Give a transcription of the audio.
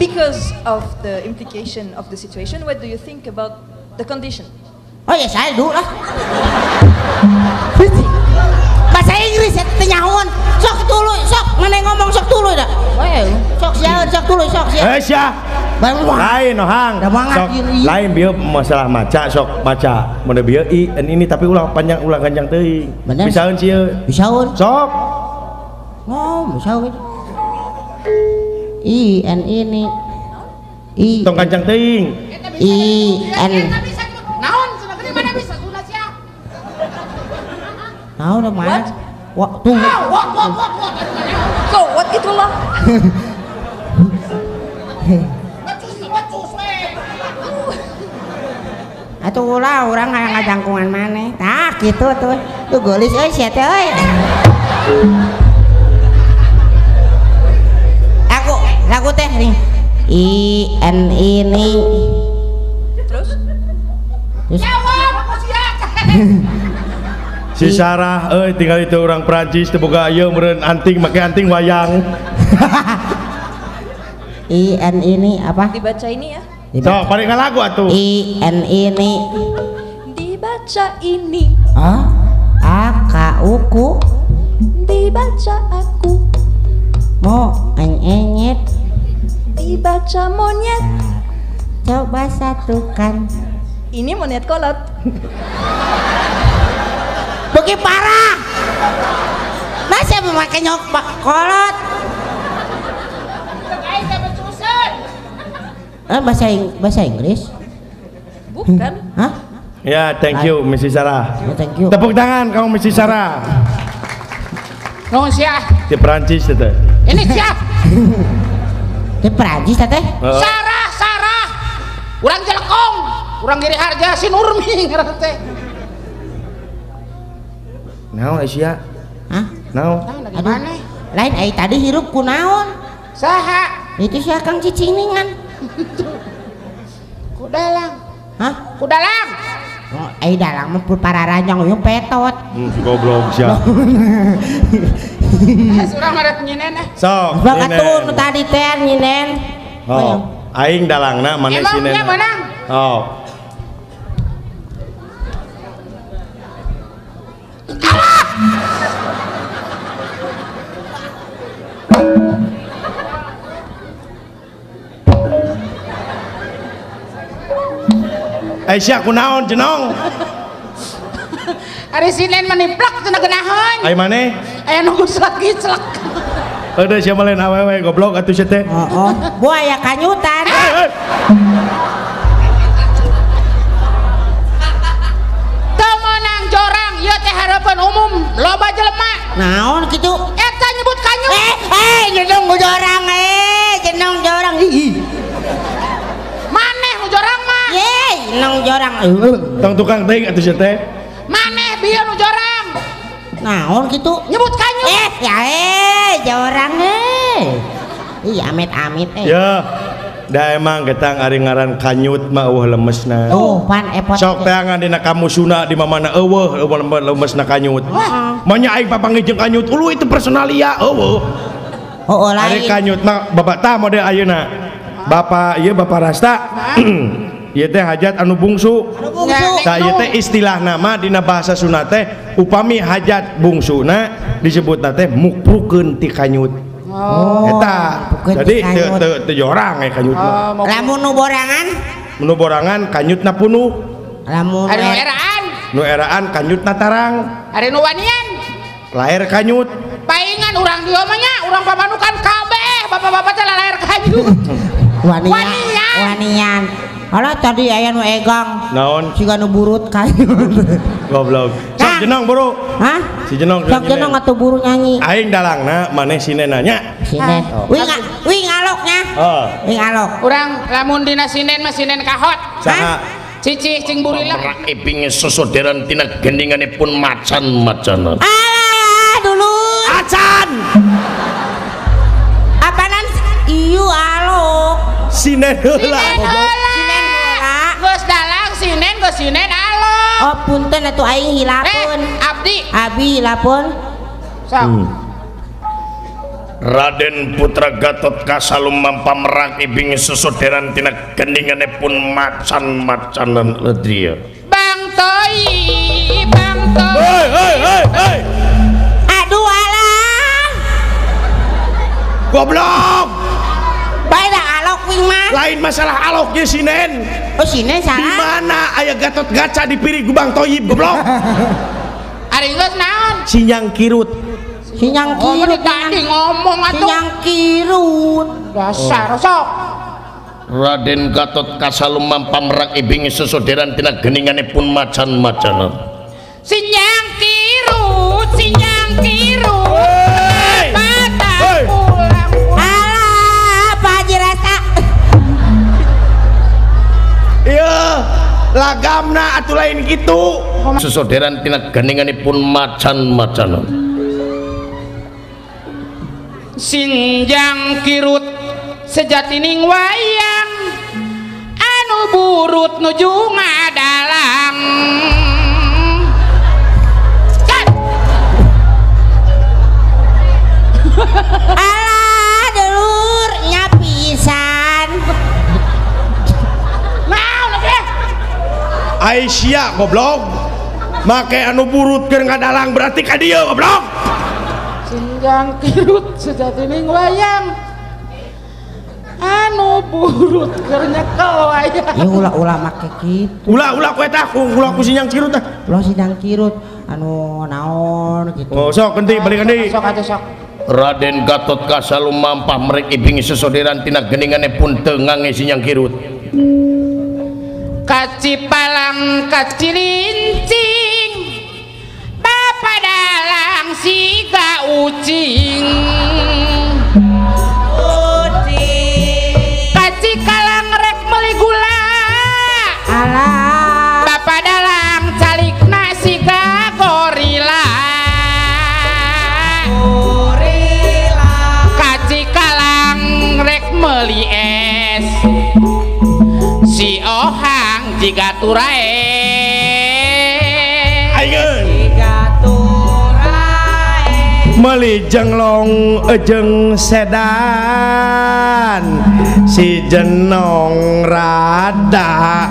Because of the implication of the situation, what do you think about the condition? Oh ya saya dulu lah. Bahasa Inggris ya teu nyahoan. Sok tuluy, sok maneh ngomong sok tuluy dah. Sok siaeun, sok tuluy, sok sia. Eh sia. Lain ohang. Sok lain bieu masalah maca sok maca. Mun bieu i ini tapi ulah panjang ulah ganjang teuing. Bisaeun sieun. Bisaeun. Sok. Oh, bisaeun. I N ini. I. Tong ganjang teuing. I N. Naon cenah geuning mana bisa Sunda sia. Naon mana? Wah, tuh. Wah, wah, wah, wah. So, what itulah? Becus we. Atuh ulah urang ngajangkungan maneh. Tah kitu tuh. Tuh geulis euy sia teh euy. Aku lagu teh nih. I N ini. Terus? Jawab aku sia. Si Sarah euy tinggal itu orang Prancis teu boga ieu meureun anting make anting wayang. I N ini apa? Dibaca ini ya. Sok paling lagu atuh. I N ini. Dibaca ini. A A K U Q. Dibaca aku. Mo en enyet. Dibaca monyet. Coba satukan. Ini monyet kolot. Beki parah. Masa memakai nyok kolot? Bahasa Inggris? Bukan. Hah? Ya, thank you Mrs. Sarah. Ya, thank you. Tepuk tangan kamu Mrs. Sarah. Nuhun sia. Di Perancis teh. Ini siap. Di Perancis teh? Sarah, Sarah. Urang Jelekong, urang Giri Harja si Nurmi ngaranna teh. Naon sia? Hah? Naon? Aduh. Lain ai tadi hirup kunaon? Saha? Itu si Akang Ciciningan. Kudalang. Hah? Kudalang. Oh, ai dalang mah pararanjang uyung petot. Si goblok sia. Surang mah nyinen eh. Sok. Bang atuh nu tadi teh nyinen. Oh, aing dalangna maneh sinen. Emang menang. Oh. Aisyah kunaon jenong? Ari sinen meniplak cenah geunaheun. Ai maneh? Aya nu guslak-gislak. Heueuh sia mah lain awewe goblok atuh sia teh. Heeh. Buaya kanyutan. Teu meunang jorang ieu teh harapan umum loba jelema. Naon kitu? Eta nyebut kanyut. Jenong jorang jenong jorang. Ih. Maneh nu jorang mah. Ye, nong jorang. Tong tukang teuing atuh sia teh. Maneh bieu nu jorang. Naon kitu? Nyebut kanyut. Ya jorang Ih, amit-amit Ya. Da emang getang ari ngaran kanyut mah eueuh lemesna. Oh, pan epot. Sok teangan dina kamus Sunda di mamana eueuh lemesna kanyut. Manya aing papanggih jeung kanyut, ulu itu personalia eueuh. Oh, lain. Ari kanyut mah bapak tah model ayeuna. Bapak ieu Bapak Rasta. Ieu teh hajat anu bungsu. Anu bungsu. Tah ieu teh istilah nama dina bahasa Sunda teh upami hajat bungsuna disebutna teh mukprukeun ti kanyut. Oh. Eta. Jadi teu jorang kanyut mah. Lamun nu borangan? Nu borangan kanyutna punuh. Lamun ari nu eraan? Nu eraan kanyutna tarang. Ari nu wanian? Laer kanyut. Paingan urang dieu mah nya, urang pamanukan kabeh, bapak-bapak teh laer kanyut. Wanian. Wanian. Alah tadi aya nu egang. Naon? Siga nu burut kanyut. Goblok. Sok jenong buru. Hah? Si jenong. Sok jenong atuh buru nyanyi. Aing dalangna maneh sinena nya. Sinen. Wing aloknya. Oh. Wing alok. Urang lamun dina sinen mah sinen kahot. Saha? Cicih cing burilak. Merak ipinge sosoderan tina gendinganipun macan-macanan. Alah dulu. Acan. Apanan ieu alok. Sinen heula. Sinen heula. Geus dalang sinen geus sinen alok. Oh punten atuh aing hilapeun. Abdi. Abi hilapun. Sok. Raden Putra Gatot Kaca lumampah merak ibing sesoderan tina gendinganipun macan-macanan ledria. Bang Toi, Bang Toi. Hei hei hei hei. Aduh alah. Goblok. Bae dah alok wing mah. Lain masalah alok ye sinen. Oh sinen salah. Di mana aya Gatot Kaca dipiri ku Bang Toyib goblok. Ari geus naon? Sinyang kirut. Sinyang kirut tadi ngomong atuh. Sinyang kirut. Dasar sok. Raden Gatot Kaca lumampah merak ibing sesoderan tina geninganipun macan-macanan. Sinyang kirut, sinyang kirut. Patah pulang. Alah, Pak Haji Rasa. Iya, lagamna atuh lain kitu. Sesoderan tina geninganipun macan-macanan. Sinjang kirut sejatining wayang anu burut nuju ngadalang. Alah dulur nyapisan. Naon teh? Aisyah goblok. Make anu burut keur ngadalang berarti ka dieu goblok. Sinjang kirut sejatining wayang anu burut keur nyekel wayang. Ya ulah-ulah make kitu. Ulah-ulah ku eta ulah ku sinyang kirut tah. Ulah sinyang kirut anu naon gitu. Oh sok genti balik genti. Sok atuh sok. Raden Gatot Kaca lumampah merek ibing sesoderan tina geninganipun teu ngange sinyang kirut. Kacipalang kacilincing bapa dalang siga ucing. Ucing. Kacikalang rek meuli gula. Alah. Bapa dalang calikna siga gorila. Gorila. Kacikalang rek meuli es. Si ohang jiga turae. Ayeun. Jiga turae. Meuli jenglong jeung sedan si jenong rada